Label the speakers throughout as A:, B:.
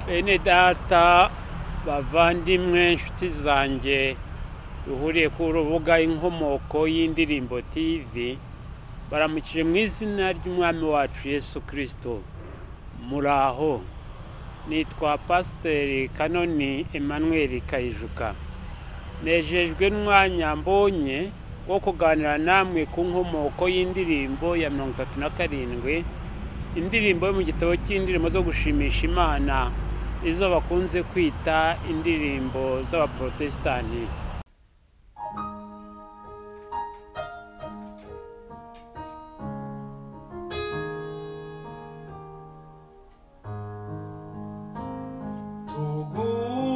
A: Bene data bavandimwe inshuti zanjye duhuriye ku rubuga Inkomoko y'Indirimbo TV, baramukije mu izina ry'Umwami wacu Yesu Kristo. Muraho, nitwa Pasiteri Kanoni Emmanuel Kayijuka. Nejejwe n'umwanya mbonye wo kuganira namwe ku nkomoko y'indirimbo ya 37, indirimbo yo mu gitabo cy'indirimbo zo gushimisha Imana, izo bakunze kwita indirimbo z'abaprotestani.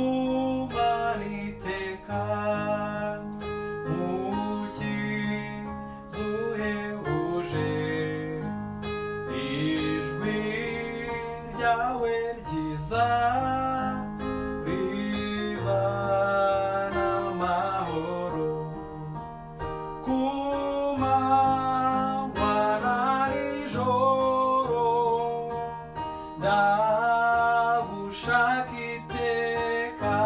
B: Tugumane iteka mukiza uhebuje, ijwi ryawe ryiza rizana amahoro, ku manywa na nijoro ndagushaka iteka,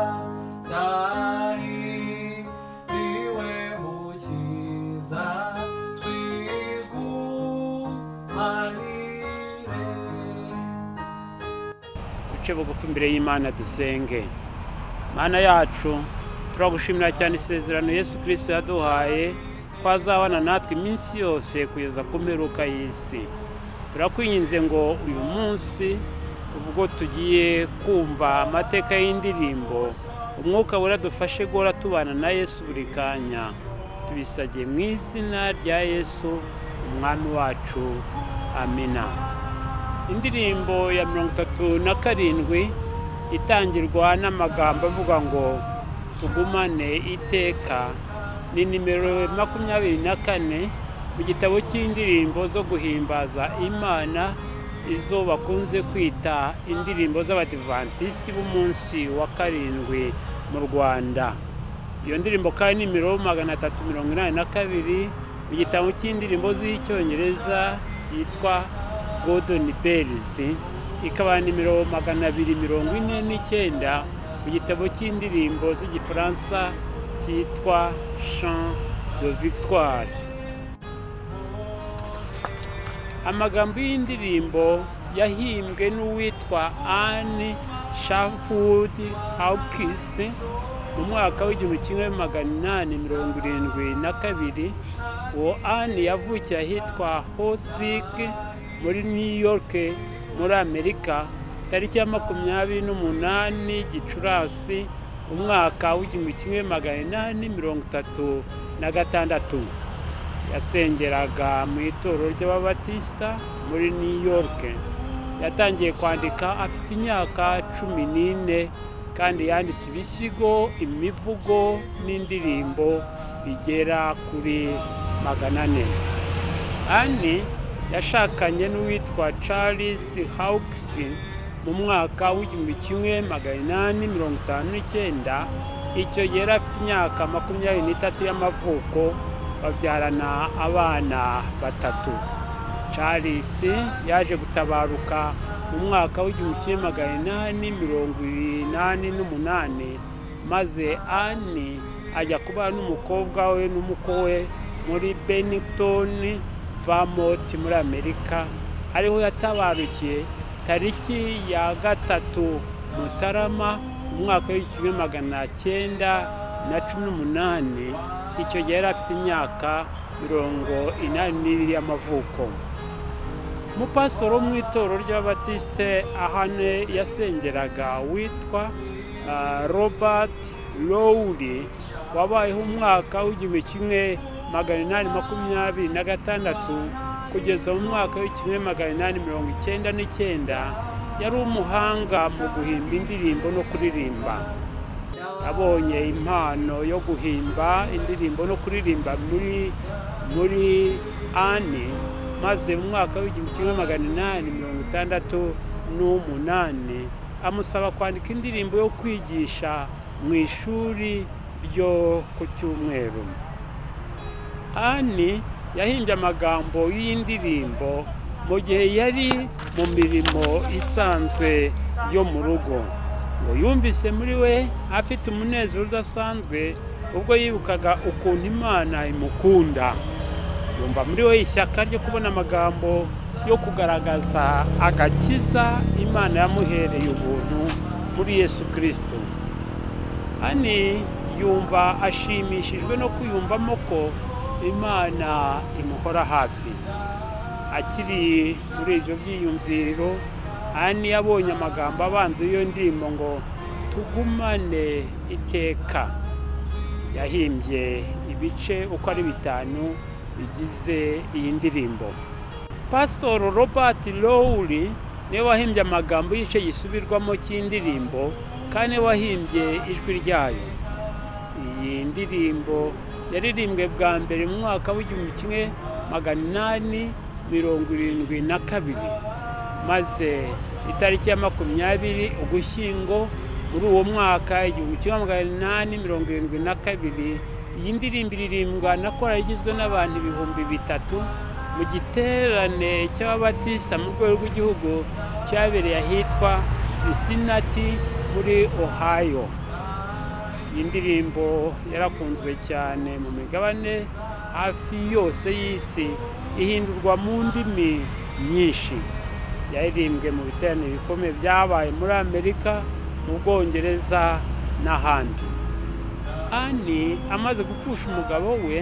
B: ndahiriwe mukiza twigumanire.
A: Duce bugufi imbere y'Imana dusenge. Mana yacu, turagushimira cyane isezerano Yesu Kristo yaduhaye ko azabana natwe iminsi yose kugeza ku mperuka y'isi. Turakwinginze ngo uyu munsi ubwo tugiye kumva amateka y'indirimbo, Umwuka Wera dufashe guhora tubana na Yesu buri kanya. Tubisabye mu izina rya Yesu Umwami wacu, amina. Indirimbo ya 37 itangirwa n'amagambo avuga ngo tugumane iteka, ni nimero 24 mu gitabo cy'indirimbo zo guhimbaza Imana, izo bakunze kwita indirimbo z'Abadivantisiti b'umunsi wa karindwi mu Rwanda. Iyo ndirimbo kandi nimero 382 mu gitabo cy'indirimbo z'Icyongereza yitwa Golden Bells, ikaba nimero 249 mu gitabo cy'indirimbo z'Igifaransa cyitwa Chant de Victoire. Amagambo y'indirimbo yahimbwe n'uwitwa Anne Sherwood Hawkes mu mwaka w'1872. Uwo Anne yavukiye ahitwa Hoswick muri New York muri Amerika, tariki ya 28 Gicurasi umwaka w'1836. Yasengeraga mu itorero ry'Ababatisita muri New York. Yatangiye kwandika afite imyaka 14, kandi yanditse ibisigo, imivugo n'indirimbo bigera kuri 400. Anne yashakanye n'uwitwa Charles Hawkes mu mwaka w'1859. Icyo gihe yari afite imyaka 23 y'amavuko, babyarana abana 3. Charles yaje gutabaruka mu mwaka w'1888, maze Anne ajya kubana n'umukobwa we n'umukwe we muri Bennington, Vermont muri Amerika, ariho yatabarukiye tariki ya 3 Mutarama umwaka w'1918. Icyo gihe yari afite imyaka 82 y'amavuko. Umupasitoro wo mu itorero ry'Ababatisite ahane yasengeraga witwa Robert Lowry, wabayeho umwaka w'1826 kugeza mu mwaka w'1899, yari umuhanga mu guhimba indirimbo no kuririmba. Abonye impano yo guhimba indirimbo no kuririmba muri Anne, maze mu mwaka w'1868 amusaba kwandika indirimbo yo kwigisha mu ishuri ryo ku cyumweru. Anne yahimbye amagambo y'indirimbo mu gihe yari mu mirimo isanzwe yo mu rugo. Ngo yumvise muri we afite umunezero udasanzwe ubwo yibukaga ukuntu Imana imukunda. Yumva muri we ishyaka ryo kubona amagambo yo kugaragaza agakiza Imana yamuhereye ubuntu muri Yesu Kristo. Ani yumva ashimishijwe no kwiyumvamo ko Imana imuhora hafi. Akiri muri ibyo byiyumviro, Ani yabonye amagambo abanza y'iyo ndirimbo ngo tugumane iteka. Yahimbye ibice uko ari bitanu bigize iyi ndirimbo. Pastor Robert Lowry niwe wahimbye amagambo y'igice gisubirwamo cy'indirimbo, kandi niwe wahimbye ijwi ryayo. Iyi ndirimbo yaririmbwe bwa mbere mu mwaka w'1872, maze itariki ya 20 Ugushyingo muri uwo mwaka 1872, iyi ndirimbo iririmbwa na korali igizwe n'abantu 3000 mu giterane cy'Ababatista mu rwego rw'igihugu cyabereye ahitwa Cincinnati muri Ohio. Iyi ndirimbo yarakunzwe cyane mu migabane hafi yose y'isi, ihindurwa mu ndimi nyinshi. Yaririmbwe mu biterane bikomeye byabaye muri Amerika, mu Bwongereza n'ahandi. Ani amaze gupfusha umugabo we,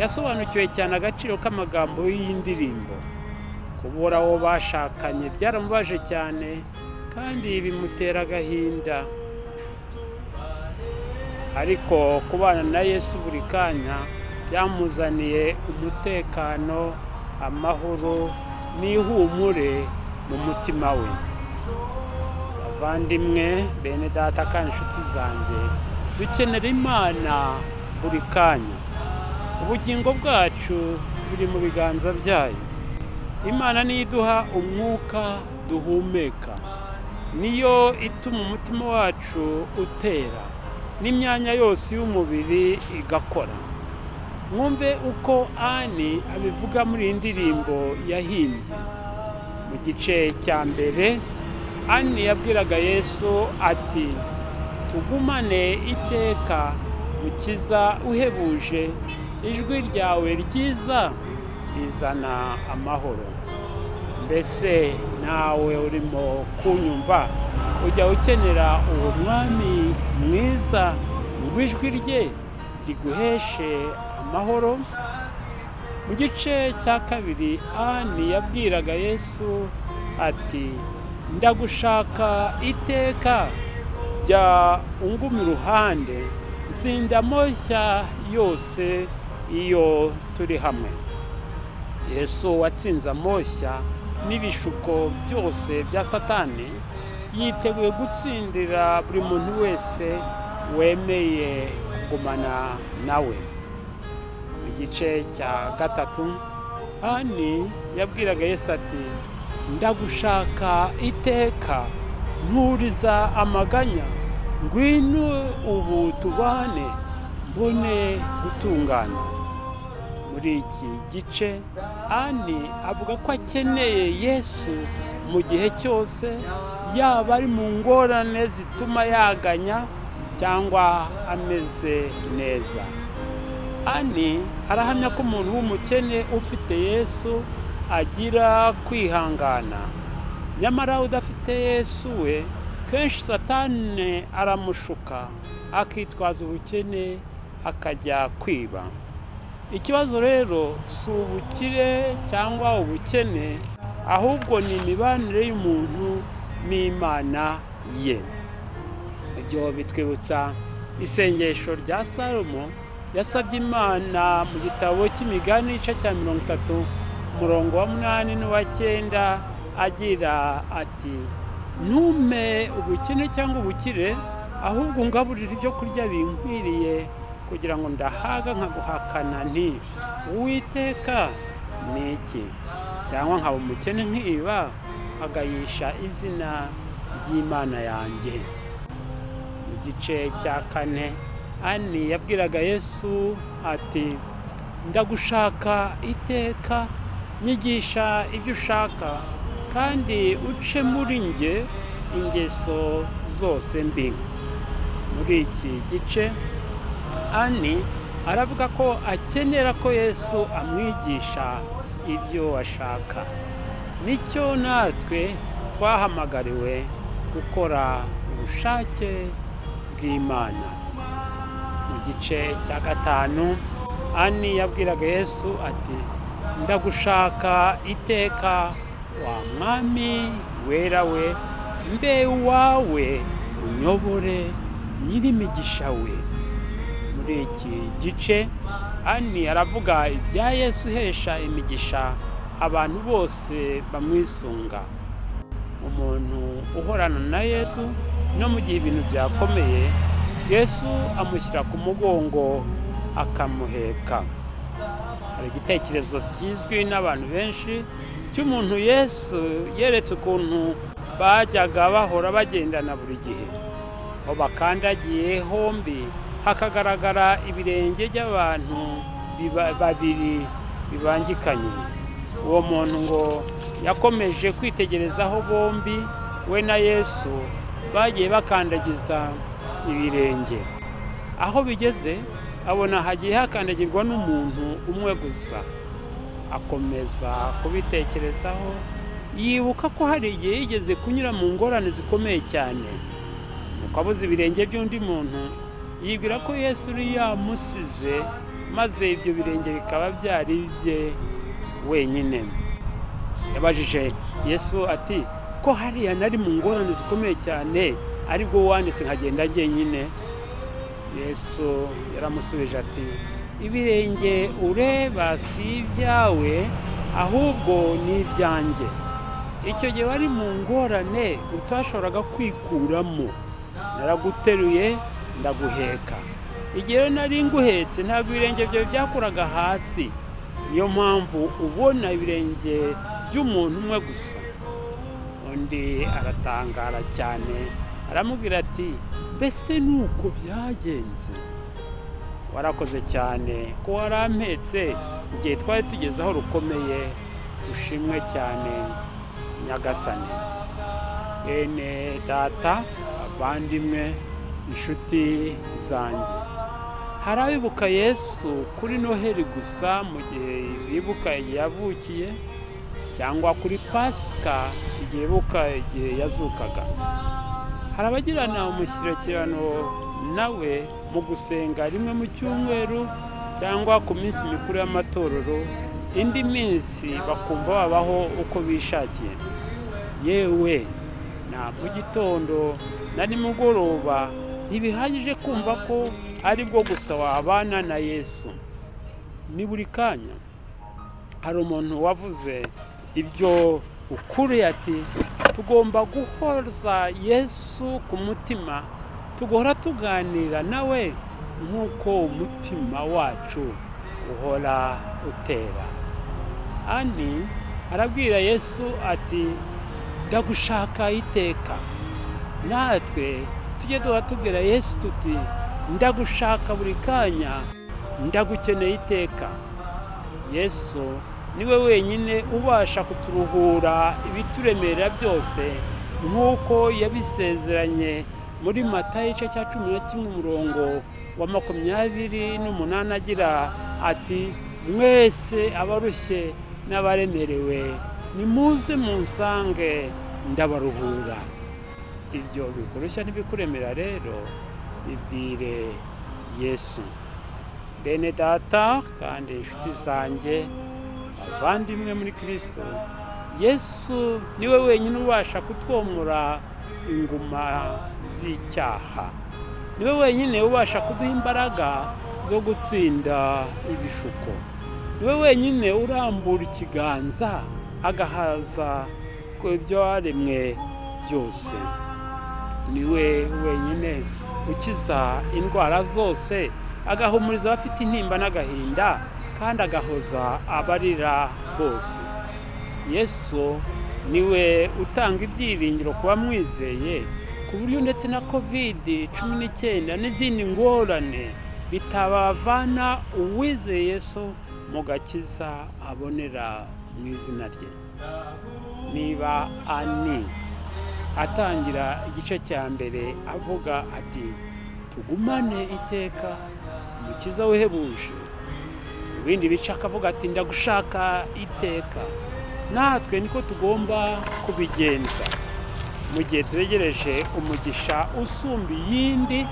A: yasobanukiwe cyane agaciro k'amagambo y'iyi ndirimbo. Kubura uwo bashakanye byaramubaje cyane kandi bimutera agahinda. Ariko kubana na Yesu buri kanya byamuzaniye umutekano, amahoro n'ihumure mu mutima we. Bavandimwe, bene data kandi inshuti zanjye, dukenera Imana buri kanya. Ubugingo bwacu buri mu biganza byayo. Imana niyo iduha umwuka duhumeka, niyo ituma umutima wacu utera, n'imyanya yose y'umubiri igakora. Mwumve uko Ani abivuga muri iyi ndirimbo yahimbye. Mu gice cya mbere, Ani yabwiraga Yesu ati: tugumane iteka, Mukiza uhebuje, ijwi ryawe ryiza rizana amahoro. Mbese nawe urimo kunyumva, ujya ukenera uwo mwami mwiza ngo ijwi rye riguheshe amahoro? Mu gice cya kabiri, Ani yabwiraga Yesu ati: ndagushaka iteka, jya unguma iruhande, nsinda amoshya yose iyo turi hamwe. Yesu watsinze amoshya n'ibishuko byose bya Satani, yiteguye gutsindira buri muntu wese wemeye kugumana nawe. Mu gice cya gatatu, Ani yabwiraga Yesu ati: ndagushaka iteka, nturiza amaganya, ngwino ubu tubane, mbone gutungana. Muri iki gice, Ani avuga ko akeneye Yesu mu gihe cyose, yaba ari mu ngorane zituma yaganya cyangwa ameze neza. Ani arahamya ko umuntu w'umukene ufite Yesu agira kwihangana, nyamara udafite Yesu we kenshi Satani aramushuka akitwaza ubukene akajya kwiba. Ikibazo rero si ubukire cyangwa ubukene, ahubwo ni imibanire y'umuntu n'Imana ye. Ibyo bitwibutsa isengesho rya Salomo yasabye Imana mu gitabo cy'Imigani igice cya 30 umurongo wa 8 n'uwa 9, agira ati: ntume ubukene cyangwa ubukire, ahubwo ungaburire ibyo kurya binkwiriye, kugira ngo ndahaga nkaguhakana nti Uwiteka ni iki, cyangwa nkaba umukene nkiba nkagayisha izina ry'Imana yanjye. Mu gice cya kane, Ani yabwiraga Yesu ati: ndagushaka iteka, Nyigisha ibyo ushaka kandi uce muri nge ingeso zose mbi. Muri iki gice Ani aravuga ko akenera ko Yesu amwigisha ibyo ashaka. Nicyo natwe twahamagariwe gukora ubushake bw'Imana. Mu gice cya 5 Ani yabwiraga Yesu ati: ndagushaka iteka wa mwami wera we, mbe wawe unyobore nyirimigisha we. Muri iki gice Ani aravuga ibya Yesu uhesha imigisha abantu bose bamwisunga. Umuntu uhorana na Yesu no mu gihe ibintu byakomeye, Yesu amushyira ku mugongo akamuheka. Hari igitekerezo kizwi n'abantu benshi cy'umuntu Yesu yeretse ukuntu bajyaga bahora bagendana buri gihe. Aho bakandagiye hombi hakagaragara ibirenge by'abantu babiri bibangikanye. Uwo muntu ngo yakomeje kwitegerezaho bombi, we na Yesu bagiye bakandagiza ibirenge. Aho bigeze abona hagiye hakandagirwa n'umuntu umwe gusa. Akomeza kubitekerezaho, yibuka ko hari igihe yigeze kunyura mu ngorane zikomeye cyane. Nuko abuze ibirenge by'undi muntu, yibwira ko Yesu yari yamusize, maze ibyo birenge bikaba byari ibye wenyine. Yabajije Yesu ati: ko hariya nari mu ngorane zikomeye cyane, aribwo wanditse nkagenda jyenyine? Yesu yaramusubije ati: ibirenge ureba si ibyawe, ahubwo ni ibyanjye. Icyo gihe wari mu ngorane utashoboraga kwikuramo, naraguteruye ndaguheka. Igihe nari nguhetse ntabwo ibirenge byawe byakuraga hasi, niyo mpamvu ubona ibirenge by'umuntu umwe gusa. Undi aratangara cyane, aramubwira ati: mbese nuko byagenze? Warakoze cyane ko warampetse igihe twari tugeze aho rukomeye. Ushimwe cyane Nyagasani. Bene data, abavandimwe, inshuti zanjye, hari abibuka Yesu kuri Noheli gusa mu gihe bibuka igihe yavukiye, cyangwa kuri Pasika igihe bibuka igihe yazukaga. Hari abagirana umushyikirano nawe mu gusenga rimwe mu cyumweru cyangwa ku minsi mikuru y'amatorero, indi minsi bakumva babaho uko bishakiye. Yewe na mu gitondo na nimugoroba ntibihagije kumva ko aribwo gusa wabana na Yesu. Ni buri kanya. Hari umuntu wavuze ibyo ukuri ati: tugomba guhoza Yesu ku mutima, tugahora tuganira nawe nk'uko umutima wacu uhora utera. Ani arabwira Yesu ati: ndagushaka iteka. Natwe tujye duhora tubwira Yesu tuti: ndagushaka buri kanya, ndagukeneye iteka. Yesu niwe wenyine ubasha kuturuhura ibituremera byose, nk'uko yabisezeranye muri Matayo igice cya 11 umurongo wa 28 agira ati: mwese abarushye n'abaremerewe nimuze munsange ndabaruhura. Ibyo bikurushya ntibikuremera rero, bibwire Yesu. Bene data kandi inshuti zanjye, abavandimwe muri Kristo, Yesu niwe wenyine ubasha kutwomora inguma z'icyaha. Niwe wenyine ubasha kuduha imbaraga zo gutsinda ibishuko. Niwe wenyine urambura ikiganza agahaza ku ibyo waremwe byose. Niwe wenyine ukiza indwara zose, agahumuriza abafite intimba n'agahinda, kandi agahoza abarira bose. Yesu niwe utanga ibyiringiro ku bamwizeye, ku buryo ndetse na COVID-19 n'izindi ngorane bitabavana uwizeye Yesu mu gakiza abonera mu izina rye. Niba Ani atangira igice cya mbere avuga ati tugumane iteka Umukiza wehebuje, mu bindi bice akavuga ati ndagushaka iteka, natwe niko tugomba kubigenza mu gihe turegereje umugisha usumba iyindi,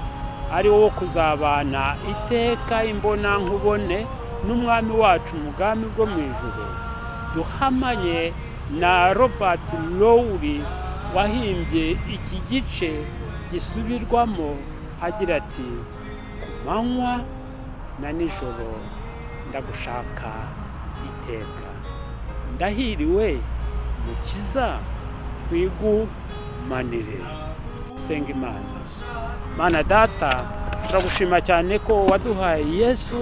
A: ari wo kuzabana iteka imbona nkubone n'Umwami wacu mu bwami bwo mu ijuru. Duhamanye na Robert Lowry wahimbye iki gice gisubirwamo agira ati ku manywa na nijoro ndagushaka iteka, ndahiriwe Mukiza twigumanire. Senga Imana. Mana Data, turagushima cyane ko waduhaye Yesu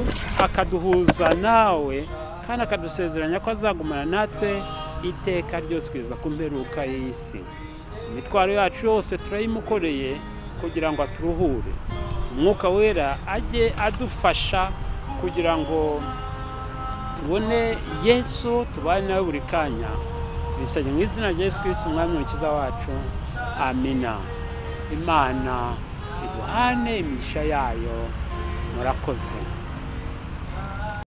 A: akaduhuza nawe, kandi akadusezeranya ko azagumana natwe iteka ryose kugeza ku mperuka y'isi. Imitwaro yacu yose turayimukoreye kugira ngo aturuhure. Umwuka Wera ajye adufasha kugira ngo tubone Yesu, tubane nawe buri kanya. Tubisabye mu izina rya Yesu Kristo Umwami Umukiza wacu, amina. Imana iduhane imigisha yayo. Murakoze.